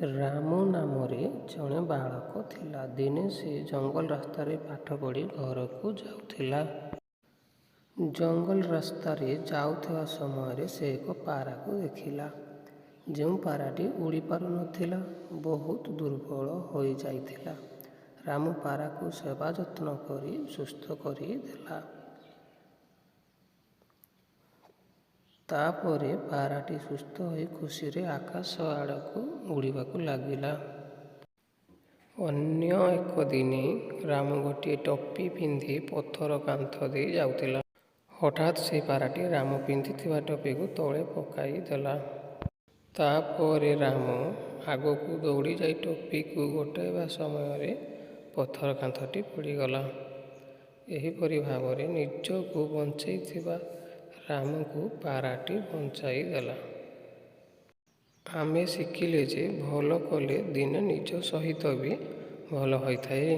ରାମ ନାମରେ ଜଣେ ବାଳକ ଥିଲା। ଦିନେ ସେ ଜଙ୍ଗଲ ରାସ୍ତାରେ ପାଠ ପଢ଼ି ଘରକୁ ଯାଉଥିଲା। ଜଙ୍ଗଲ ରାସ୍ତାରେ ଯାଉଥିବା ସମୟରେ ସେ ଏକ ପାରାକୁ ଦେଖିଲା, ଯେଉଁ ପାରାଟି ଉଡ଼ିପାରୁନଥିଲା, ବହୁତ ଦୁର୍ବଳ ହୋଇଯାଇଥିଲା। ରାମ ପାରାକୁ ସେବା ଯତ୍ନ କରି ସୁସ୍ଥ କରିଦେଲା। ତା'ପରେ ପାରାଟି ସୁସ୍ଥ ହୋଇ ଖୁସିରେ ଆକାଶ ଆଡ଼କୁ ଉଡ଼ିବାକୁ ଲାଗିଲା। ଅନ୍ୟ ଏକ ଦିନେ ରାମ ଗୋଟିଏ ଟୋପି ପିନ୍ଧି ପଥର କାନ୍ଥ ଦେଇ ଯାଉଥିଲା। ହଠାତ୍ ସେହି ପାରାଟି ରାମ ପିନ୍ଧିଥିବା ଟୋପିକୁ ତଳେ ପକାଇଦେଲା। ତା'ପରେ ରାମ ଆଗକୁ ଦୌଡ଼ିଯାଇ ଟୋପିକୁ ଗୋଟାଇବା ସମୟରେ ପଥର କାନ୍ଥଟି ପଡ଼ିଗଲା। ଏହିପରି ଭାବରେ ନିଜକୁ ବଞ୍ଚେଇଥିବା ରାମକୁ ପାରାଟି ବଞ୍ଚାଇଦେଲା। ଆମେ ଶିଖିଲେ ଯେ ଭଲ କଲେ ଦିନେ ନିଜ ସହିତ ବି ଭଲ ହୋଇଥାଏ।